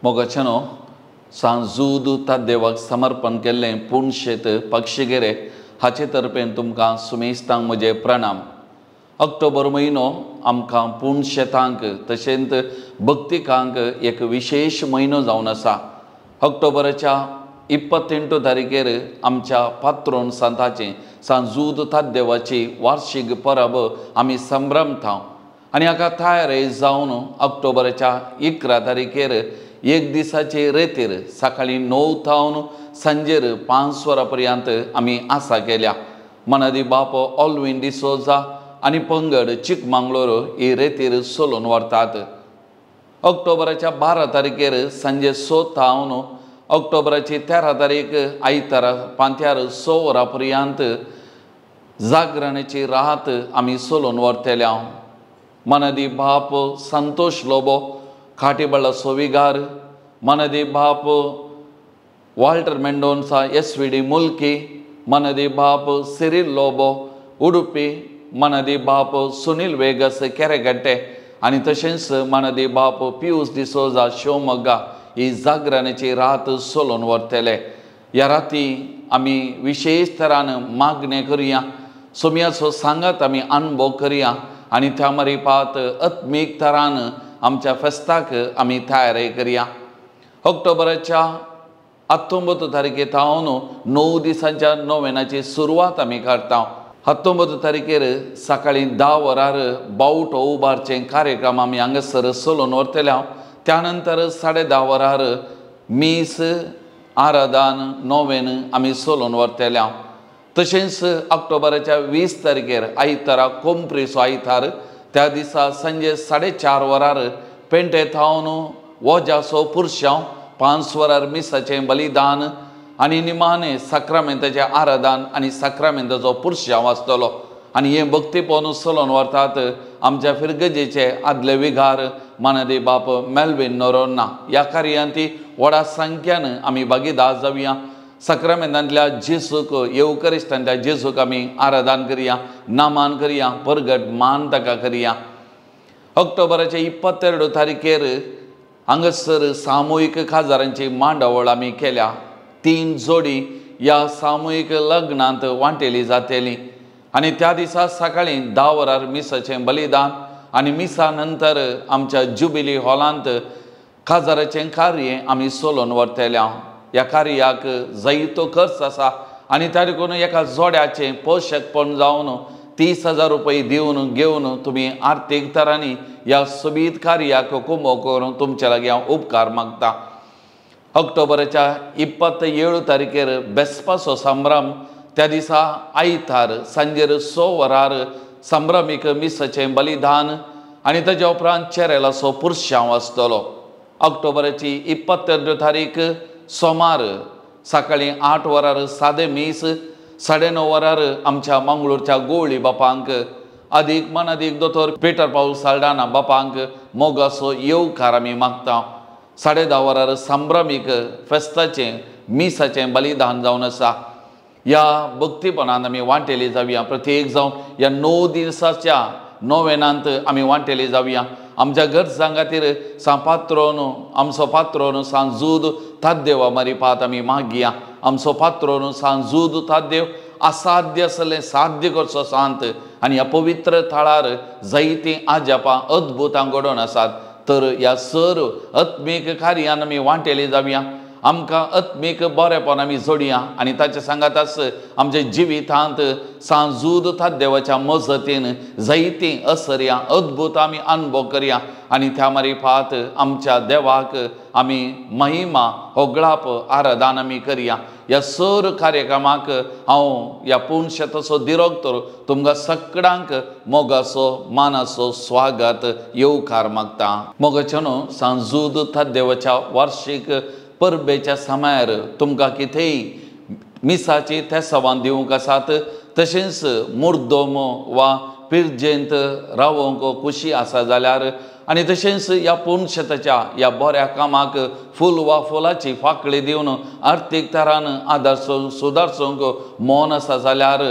मोगाच्यानो, सांजूद तादेवाक समर्पण केल्लें पुणशेत पक्षिगेरे हाचे तर्फेन तुमकां सुमेस्तांक म्हजे प्रणाम. ऑक्टोबर म्हयनो आमकां पुणशेतांक तशेंच भक्तिकांक एक विशेश म्हयनो जावन आसा. ऑक्टोबराच्या 28 तारखेर आमच्या पात्रोन सांताचें सांजूद तादेवाची वार्षिक परब आमी संभ्रमता आनी हाका तयार जावन ऑक्टोबराच्या 11 तारखेर एक दिसाचे रेतीर सकाळीं 9 थावन सांजेर 5 वरां पर्यंत आमी आसा केल्या. मनादी बाप ऑलविन डिसोजा आनी पंगड चिकमांगलोर ही रेतीर सोलून व्हरतात. ऑक्टोबराच्या 12 तारखेर सांजे 6 थावन ऑक्टोबराची 13 तारीख आयतारा पांत्यार 6 वरां पर्यंत जागरणाची रात आमी सोलून व्हरतल्या. मनादी बाप संतोष लोबो खाटीबळा सोविगार, मनादी बाप Walter Mendonca SVD Mulki, मनादी बाप सिरील लोबो उडुपी, मनादी बाप सुनील वेगस केरेगट्टे आनी तशेंच मनादी बाप पियूस डिसोजा शिवमोग्गा ही जागरणाची रात सोलून व्हरतले. ह्या राती आमी विशेश तरान मागणें करया, सोम्याचो सांगात आमी अनुभव करया आनी त्या मारिपात आत्मीक तरान आमच्या फेस्ताक आमी तयारी करया. ऑक्टोबराच्या 19 तारखे थावन 9 दिसांच्या नोवेनाची सुरवात आमी करता. 19 तारखेर सकाळीं 10 वरार बावटो उबारचें कार्यक्रम आमी हांगासर चलोवन व्हरतले. त्या नंतर 10:30 वरार मीस आराधन नोवेन आमी चलोवन व्हरतले. तशेंच ऑक्टोबराच्या 20 तारखेर आयतारा कोंप्रीचो आयतार त्या दिसा सांजे 4:30 वरार पेंटे थावन वोजाचो पुरशांव, 5 वरार मिसाचें बलिदान आनी निमाणें साक्रामेंताचें आराधन आनी साक्रामेंताचो पुरशांव आसतलो. आनी हें भक्तीपण चलोवन व्हरतात आमच्या फिरगजेचे आदले विगार मानादी बाप मेल्विन नोरोन्ना. ह्या कार्यांत व्हडा संख्यान आमी भागीदार जावया. साक्रामेंतांतल्या जेजूक, येवकरिस्तांतल्या जेजूक आमी आराधन करया, नामान करया, परगट मान ताका करया. ऑक्टोबराचे 22 तारखेर हांगासर सामुहीक काजारांची मांडावळ आमी केल्या. 3 जोडी ह्या सामुहीक लग्नांत वांटेली जातली आनी त्या दिसा सकाळीं 10 वरार मिसाचें बलिदान आनी मिसा नंतर आमच्या जुबिली हॉलांत काजाराचें कार्य आमी चलोवन व्हरतल्या. ह्या कार्याक जायतो खर्च आसा आनी त्या देखून एका जोड्याचें पोशकपण जावन 30,000 रुपये दिवन घेवन तुमी आर्थीक तरांनी ह्या सोबीत कार्याक कुमो करून तुमच्या लागीं हांव उपकार मागता. ऑक्टोबराच्या 27 तारखेर बेसपाचो संभ्रम त्या दिसा आयतार सांजेर 6 वरार संभ्रमीक मिसाचें बलिदान आनी ताज्या उपरांत चेरेलाचो पुरशांव आसतलो. ऑक्टोबराची 22 तारीख सोमार सकाळीं 8 वरार सादें मीस, 9:30 वरार आमच्या मंगळूरच्या गोवळी बापांक अदीक मनादीक दोतोर पिटर पावल साल्डाना बापांक मोगाचो येवकार आमी मागता. 10:30 वरार संभ्रमीक फेस्ताचें मिसाचें बलिदान जावन आसा. ह्या भक्तीपणान आमी वांटेली जावया. प्रत्येक जावन ह्या 9 दिसाच्या नोवेनांत आमी वांटेली जावया. आमच्या गरजां खातीर सांव पात्रोन, आमचो पात्रोन सांजूद तादेवा मारिपात आमी मागया. आमचो पात्रोन सांजूद तादेव असाध्य आसलें साध्य करचो सांत आनी ह्या पवित्र थळार जायतीं आजापां अद्भुतां घडोवन आसात. तर ह्या सर आत्मीक कार्यान आमी वांटेली जावया. आमकां आत्मीक बरेपण आमी जोडया आनी ताचे सांगाताच आमच्या जिवितांत सांजूद तादेवाच्या मजतीन जायतीं असरया अद्भुत आमी अनुभव करया आनी त्या मारिफात आमच्या देवाक आमी महिमा होगळाप आराधन आमी करया. ह्या सर कार्यक्रमाक हांव ह्या पुणशेताचो दिरोक्तर तुमकां सगळ्यांक मोगाचो मानाचो स्वागत येवकार मागता. मोगाचो न्हू सांजूद तादेवाच्या वार्षिक परबेच्या समयार तुमकां कितेंय मिसाची तेसावान दिवंक आसात तशेंच मुर्दोम वा पिर्जेंत रावोंक खुशी आसा जाल्यार आनी तशेंच ह्या पुणशेताच्या ह्या बऱ्या कामाक फूल वा फुलाची फाकळी दिवन आर्थीक तरान आदार सुदारचोंक मन आसा जाल्यार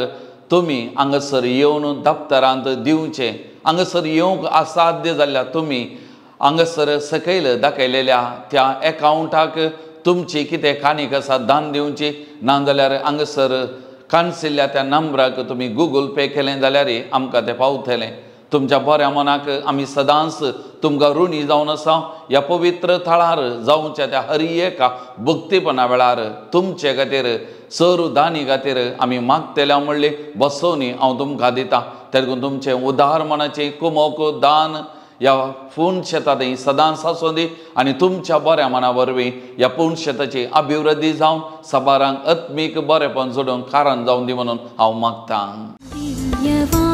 तुमी हांगासर येवन दप्तरांत दिवचें. हांगासर येवंक असाध्य जाल्यार तुमी हांगासर सकयल दाखयलेल्या त्या एकावंटाक तुमची कितें काणीक आसा दान दिवची, नाजाल्यार हांगासर काणशिल्ल्या त्या नंबराक तुमी गुगल पे केलें जाल्यार आमकां तें पावतलें. तुमच्या बऱ्या मनाक आमी सदांच तुमकां ऋणी जावन आसा. ह्या पवित्र थळार जावच्या त्या हर एका भक्तीपणा वेळार तुमचे खातीर सर दानी खातीर आमी मागतल्या म्हणली बसोवणी हांव तुमकां दिता. तेरकून तुमचें उदार मनाचें कुमोक दान ह्या पूर्ण शेतांत सदांच आसूं दी आनी तुमच्या बऱ्या मना वरवीं ह्या पूर्ण शेताची अभिवृद्धी जावन साबारांक आत्मीक बरेपण जोडूंक कारण जावन दी म्हणून हांव मागतां.